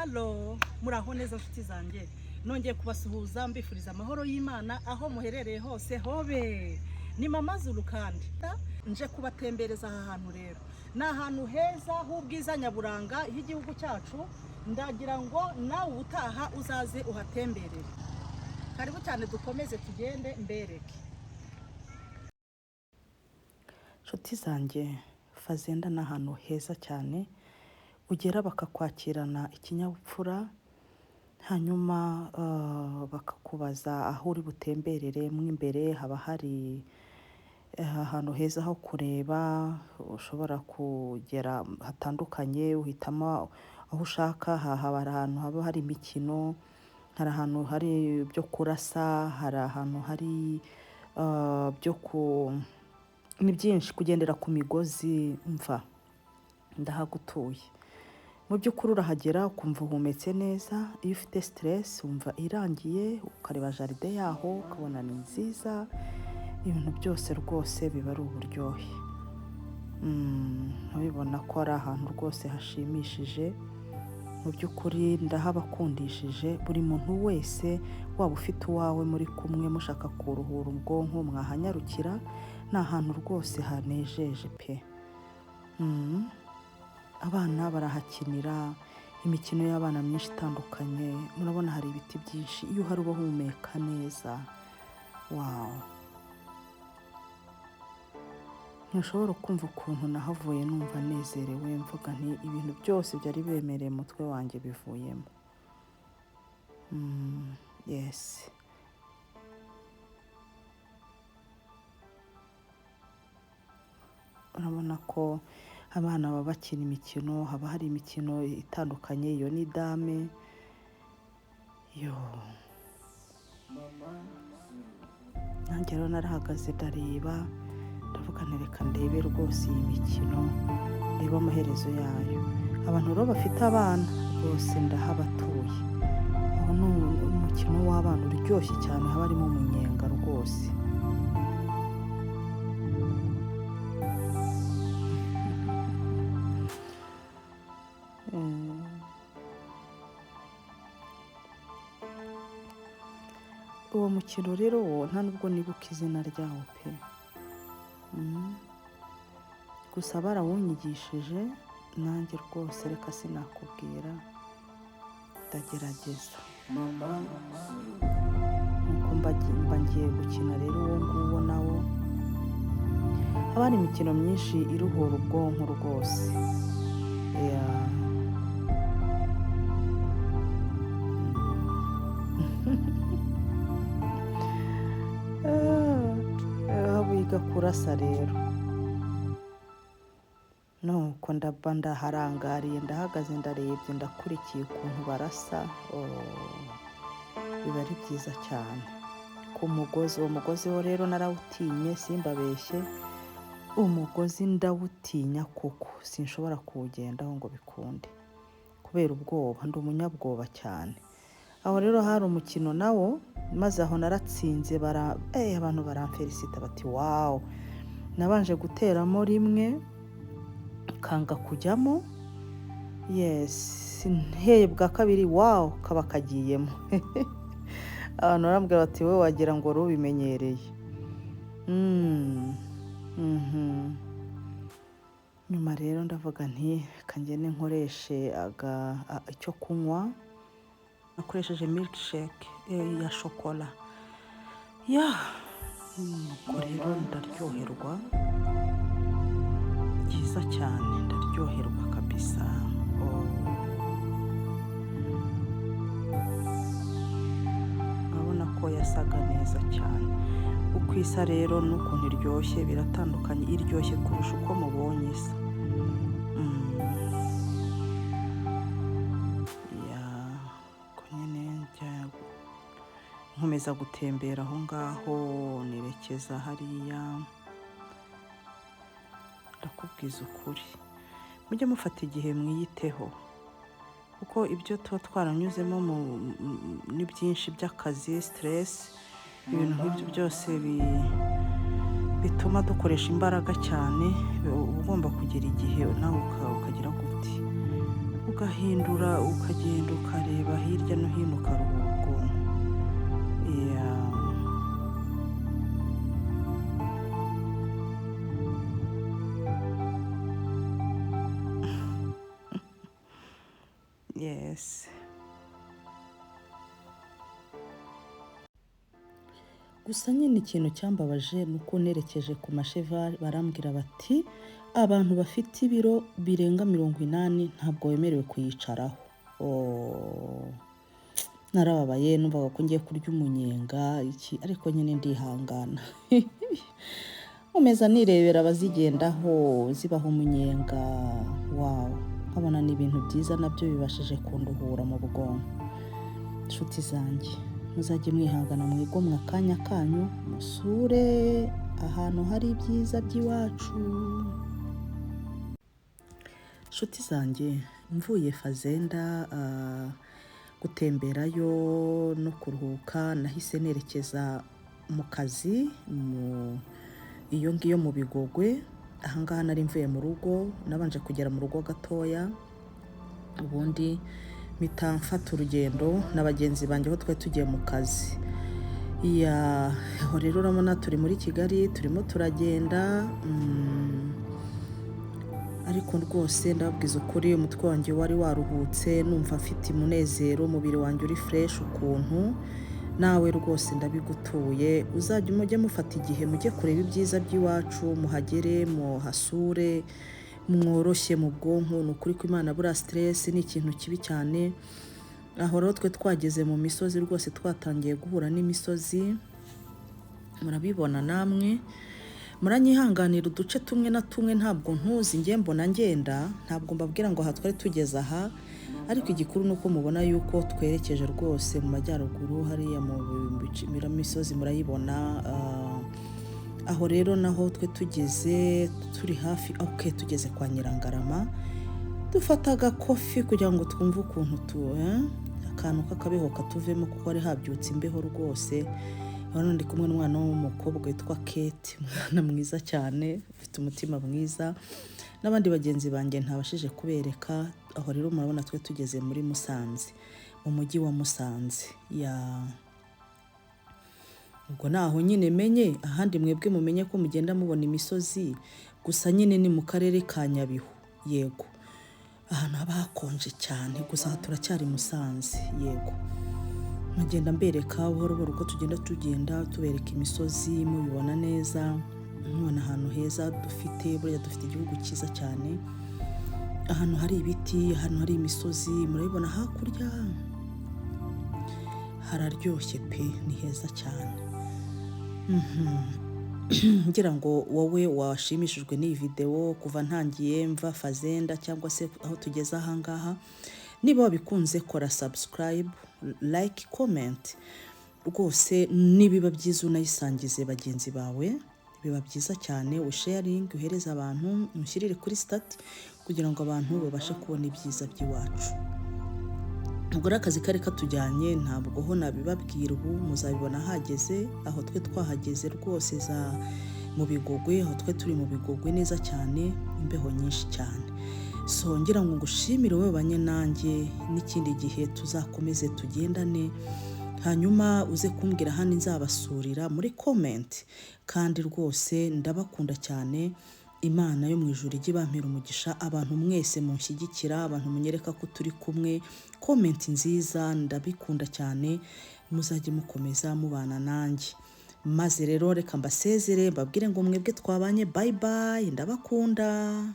Hello, muraho neza nshuti zanjye. Nongeye kubasuhuza mbifuriza amahoro y'Imana aho muherereye hose. Hobe ni Mama Zulu, kandi nje kubatembereza aha hantu. Rero ni ahantu heza h'ubwiza nyaburanga h'igihugu cyacu. Ndagira ngo nawe ubutaha uzaze uhatemberere. Karibu cyane, dukomeze tugende mbereke. Nshuti zanjye, Fazenda ni ahantu heza cyane ugera bakakwakirana ikinyabupfura, hanyuma bakakubaza aho uri butemberere. Mo imbere haba hari ahantu heza ho kureba, ushobora kugera hatandukanye, uhitamo aho ushaka. Haba hari ahantu haba hari imikino, hari ahantu hari ibyo kurasa, hari ahantu hari byo ku ni byinshi, kugendera ku migozi. Mva ndahagutuye. Mu by'ukuri urahagera ukumva uhumetse neza. Iyo ufite stress wumva irangiye, ukareba jardin yaho ukabona ni nziza. Ibintu byose rwose biba ari uburyohe. Urabibona ko ari ahantu rwose hashimishije. Mu by'ukuri ndahabakundishije buri muntu wese, waba ufite uwawe muri kumwe mushaka kuruhura ubwonko, mwahanyarukira. Ni ahantu rwose hanejeje pe. Abana barahakinira imikino y'abana myinshi itandukanye. Murabona hari ibiti byinshi, iyo uhari uba uhumeka neza. Wow, ntushobora kumva ukuntu nahavuye numva nezerewe, mvuga nti ibintu byose byari biremereye umutwe wanjye bivuyemo. Yes. Urabona ko abana baba bakina imikino, haba hari imikino itandukanye. Iyo ni dame yo. Nanjye rero narahagaze ndareba, ndavuga nti reka ndebe rwose iyi mikino, ndebe amaherezo yayo. Abantu rero bafite abana rwose ndahabatuye. Ubu ni umukino w'abana uryoshye cyane, haba harimo umunyenga rwose. Uwo mukino rero wo nta nubwo nibuka izina ryawo pe. Gusa barawunyigishije nanjye rwose, reka sinakubwira, ndagerageza. Nuko mba ngiye gukina rero uwo nguwo nawo. Haba hari imikino myinshi iruhura ubwonko rwose. Yeah. Aho biga kurasa rero, nuko ndaba ndaharangariye, ndahagaze, ndarebye, ndakurikiye ukuntu barasa. Oh, biba ari byiza cyane. Ku mugozi, uwo mugozi wo rero narawutinye, simbabeshye, umugozi ndawutinya koko, sinshobora kuwugendaho ngo bikunde kubera ubwoba, ndi umunyabwoba cyane. Aho rero hari umukino nawo, maze aho naratsinze, abantu baramfelicita bati wow. Nabanje guteramo rimwe kanga kujyamo, yes, nteye bwa kabiri, wow, kaba kagiyemo. Abantu barambwira bati wowe wagira ngo wari ubimenyereye. Nyuma rero ndavuga nti reka ngende nkoreshe icyo kunywa. Nakoresheje milkshake ya shokora ya. Nuko rero ndaryoherwa byiza cyane, ndaryoherwa kabisa. Oh. Urabona ko yasaga neza cyane. Uko isa rero n'ukuntu iryoshye biratandukanye, iryoshye kurusha uko mubonye isa. Ya, uko nyine njya nkomeza gutembera aho ngaho, nerekeza hariya. Ndakubwiza ukuri, mujye mufata igihe mwiyiteho, kuko ibyo tuba twaranyuzemo ni byinshi by'akazi, stress, ibintu nk'ibyo byose bituma dukoresha imbaraga cyane. Uba ugomba Ugomba kugera igihe nawe ukagira gute, ugahindura, ukagenda ukareba hirya no hino, ukaruhura ubwonko. Yeah. Yes. Gusa nyine ikintu cyambabaje ni uko nerekeje ku mashevari barambwira bati abantu bafite ibiro birenga 80 ntabwo wemerewe kuyicaraho. Oh. Narababaye, numvaga ko ngiye kurya umunyenga iki, ariko nyine ndihangana, nkomeza nirebera abazigendaho zibaho umunyenga. Wawu, nkabona ni ibintu byiza nabyo bibashije kunduhura mu bwonko. Inshuti zanjye, muzajye mwihangana mwigomwe akanya kanyu musure ahantu hari ibyiza by'iwacu. Inshuti zanjye, mvuye Fazenda gutemberayo no kuruhuka, nahise nerekeza mu kazi mu iyo ngiyo mu Bigogwe. Ahangaha nari mvuye mu rugo, nabanje kugera mu rugo gatoya, ubundi mpita mfata urugendo na bagenzi banjye aho twari tugiye mu kazi. Ya, aho rero urabona turi muri Kigali, turimo turagenda, ariko rwose ndababwiza ukuri, umutwe wanjye wari waruhutse, numva mfite umunezero, umubiri wanjye uri fresh ukuntu. Nawe rwose ndabigutuye, uzajya mujye mufata igihe mujye kureba ibyiza by'iwacu, muhagere, muhasure, mworoshye mu bwonko. Ni ukuri ko Imana, buriya stress ni ikintu kibi cyane. Aho rero twe twageze mu misozi rwose, twatangiye guhura n'imisozi, murabibona namwe. Muranyihanganira uduce tumwe na tumwe ntabwo ntuzi, njye mbona ngenda, ntabwo mbabwira ngo aha twari tugeze aha, ariko igikuru ni uko mubona yuko twerekeje rwose mu majyaruguru hariya mu misozi murayibona. Aho rero naho twe tugeze turi hafi, ok, tugeze kwa Nyirangarama, dufata agakofi kugira ngo twumve ukuntu akantu k'akabeho katuvemo, kuko hari habyutse imbeho rwose. Hano ndi kumwe n'umwana w'umukobwa witwa Kate, umwana mwiza cyane, ufite umutima mwiza, n'abandi bagenzi banjye ntabashije kubereka. Aho rero murabona twe tugeze muri Musanze, mu mujyi wa Musanze. Ya, ubwo naho nyine menye ahandi mwebwe mumenye ko mugenda mubona imisozi gusa, nyine ni mu karere ka Nyabihu. Yego, ahantu haba hakonje cyane, gusa aha turacyari Musanze. Yego, nkagenda mbereka buhoro buhoro uko tugenda tubereka imisozi, mubibona neza, mubona ahantu heza dufite. Buriya dufite igihugu cyiza cyane, ahantu hari ibiti, ahantu hari imisozi, murabibona hakurya hararyoshye pe, ni heza cyane. Ngira ngo wowe washimishijwe n'iyi videwo kuva ntangiye mva Fazenda cyangwa se aho tugeze ahangaha, niba wabikunze kora subscribe, like, comment, rwose nibiba byiza unayisangize bagenzi bawe, biba byiza cyane. Usharinge, uhereze abantu, umushyirire kuri status kugira ngo abantu babashe kubona ibyiza by'iwacu. Ubwo rero akazi kari katujyanye, ntabwo ho nabibabwira ubu, muzabibona hageze. Aho twe twahageze rwose za mu Bigogwe, aho twe turi mu Bigogwe neza cyane, imbeho nyinshi cyane. So ngira ngo ngushimire wowe banye nanjye, n'ikindi gihe tuzakomeze tugendane, hanyuma uze kumbwira hano nzabasurira muri comment. Kandi rwose ndabakunda cyane, Imana yo mu ijuru ijye ibampera umugisha, abantu mwese munshyigikira, abantu munyereka ko turi kumwe, comment nziza ndabikunda cyane, muzajye mukomeza mubana nanjye. Maze rero reka mbasezere, mbabwire ngo mwebwe twabanye, bye bye, ndabakunda.